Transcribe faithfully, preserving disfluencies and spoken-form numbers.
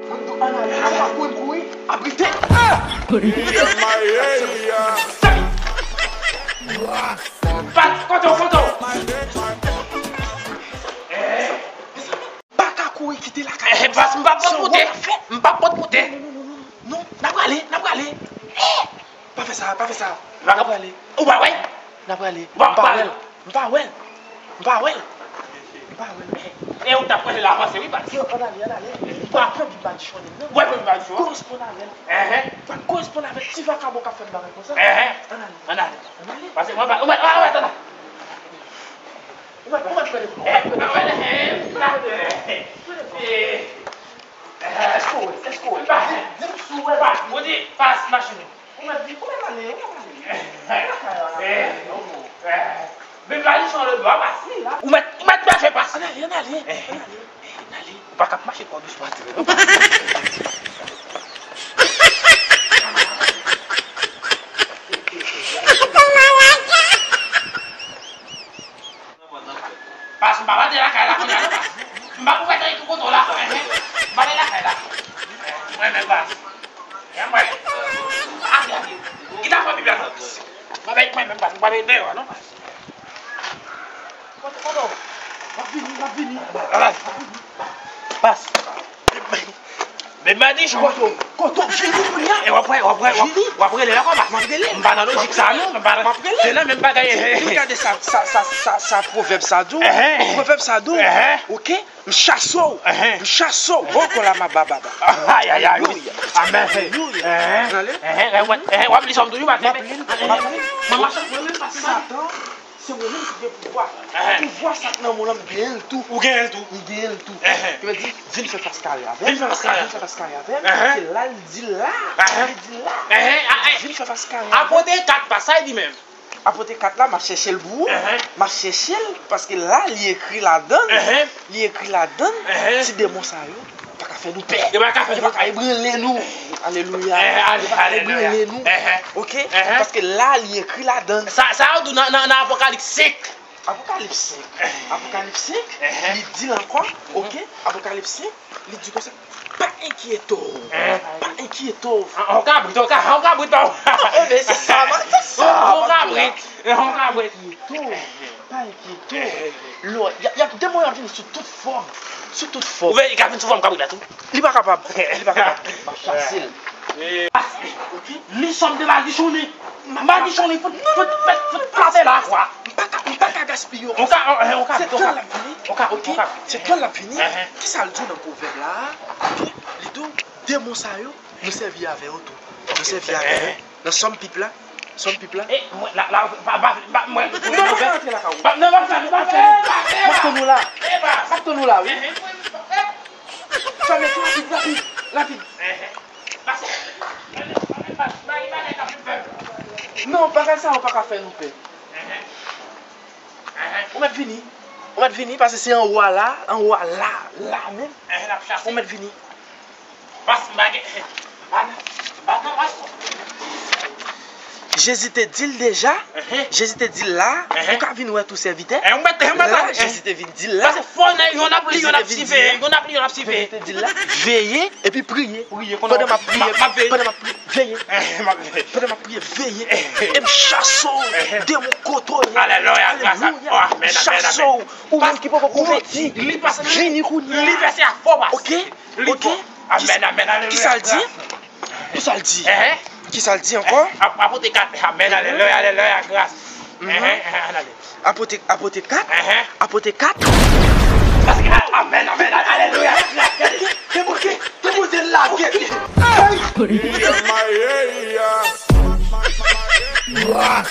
Ann ale, ann kouri, kouri, abrite. Pas, kote w, kote w? Eh. Pa ka kouri kite lakay. Eh, pas, m pa pot pote. M pa pot pote. Non, non, non, non, non. Non, n a prale, n a prale. Eh! Pa fè sa, pa fè sa. N a prale. Ou pa wè? N a prale. M pa wè l. M pa wè l. M pa wè l. M pa wè l. E ou t ap prale la avanse, wi, pas. Yo, ann ale, ann ale. Ou pa pran Bib madichon li, non. Ou pa pran Bib madichon. Koresponn avè l. Ehè. Pa koresponn avè ti vakabon k ap fè m bagay konsa. Ehè. Ann ale. Ann ale. Ann ale. Pase, mwen pa, mwen pa, mwen pa, Ou mèt, ou mèt fè defo. Èske w wè? Èske w wè? Di m si w wè. Ou di pas machin. Ou mèt di, ou mèt ale, ou mèt ale. Ou mèt ale. Vin pa di son lòt bò, pas. Ou mèt, ou mèt mache, pas. Ann ale, ann ale, ann ale, ann ale. Ou pa ka ap mache twò dousman, tire, non. Pas, m pa pati lakay la kounye a, non, pas. M pa pou fè tan etou kote w la, enhen. M pa pati lakay la. Mwen menm, pas. E mwen. Ake, ake. Ki ta fè Bib la, non? M pa pati, mwen menm, pas. M pa pati deyò, non, pas. Kote, kote w? M ap vini, m ap vini. Pas. Men madichon. Kote w? Kote w? Vini kounye a. E w ap wè, w ap wè, w ap, w ap rele l ankò, pas. M ap rele l. M pa nan lojik sa, non. M pa nan, m ap rele l. Se nan menm bagay. Vin gade sa, sa, sa, sa, sa pwovèb sa di w. Ehè. Pwovèb sa di w. Ehè. Oke? M chase w. Ehè. M chase w. Bon, kò la ma ba, ba, ba. Ay, ay, ay, wi. Alelouya. Amèn. Alelouya. Ehè. Ann ale. Ehè, ehè, w ap, ehè, w ap li sòm toujou, pas. M ap li, m ap li. Mwen, mwen, mwen, mwen, pas. Satan. Se mwen menm ki gen pouvwa. Ehè. Pouvwa sa k nan men w lan, m genyen l tou. Ou genyen l tou. M genyen l tou. Ehè. Ki vle di, vin fè fas kare avè m. Vin fè fas kare. Vin fè fas kare avè m. Ehè. Se la l di la. Ehè. Li di la. Ehè. Vin fè fas kare avè m. Apote kat, pas, sa l di menm. Apote kat la, m ap chèche l pou ou. Ehè. M ap chèche l, paske la, li ekri ladan l. Ehè. Li ekri ladan l, ti demon sa yo pa ka fè nou pè. Yo pa ka fè nou pè. Yo pa ka ebranle nou. Alelouya. Yo pa ka ebranle nou. Oke? Paske la, li ekri ladan l. Sa, sa yo di w nan, nan, nan Apokalips senk. Apokalips senk. Apokalips senk, li di l ankò, oke? Apokalips senk, li di konsa, pa enkyete w. Pa enkyete w. An, an kabrit, an ka-, an kabrit, non. Enben, se sa, man, se sa, on kabrit, on kabrit. Pa enkyete w, pa enkyete w. Lò, y a, y a demon yo ap vini sou tout fòm. Sou tout fòm. Ou wè, li ka vin sou fòm kabrit la tou. Li pa kapab. Li pa kapab. M ap chase l. Li sòm de madichonnen. Madichonnen, fout, fout, fout, fout frape la, kwa. M pa ka, m pa ka gaspiye yon. Se tan l ap vini. Oke? Se tan l ap vini. Kisa l di w nan pwovèb la? Oke? Li di w, demon sa yo, nou sèvi avè yo tou. Nou sèvi avè yo. Nan sòm pip la. Sòm pip la. E, mwen, la, la, pa, pa, pa, mwen. Non, pa antre lakay ou. Pa, non, pa fè, pa fè, pa fè. M ap tann ou la. M ap tann ou la, wi. Fèmen tou rapid, rapid, rapid. Non, bagay sa yo pa ka fè nou pè. Ou mèt vini. Ou mèt vini, paske se anwo a la, anwo a la, la menm. Ou mèt vini. Pas m pa gen, m pa nan, m pa nan pas. Jezi te di l deja, Jezi te di l la, ou ka vin wè tou sèvitè. La, Jezi te vin di l la. Paske fò nèg, yonn ap li, yonn ap siveye, yonn ap li, yonn ap siveye. Jezi te di l la, veye, epi priye. Priye, pandan m ap priye, pandan m ap priye, veye. Pandan m ap priye, veye. E m chase w, demon kote w ye. Alelouya, gras a Dye. Amèn, amèn, amèn. M chase w, ou menm ki poko konvèti. Vini kounye a. Li vèse a fò, pas. Oke? Li fò. Amèn, amèn, alelouya. Kisa l di? Kisa l di? Kisa l di ankò? Ap-, apote kat. Amèn, alelouya, alelouya, gras. Ann ale. Apote, apote kat? Apote kat? Paske, amèn, amèn, alelouya, gras. Te bouke, te bouke lage. Gras.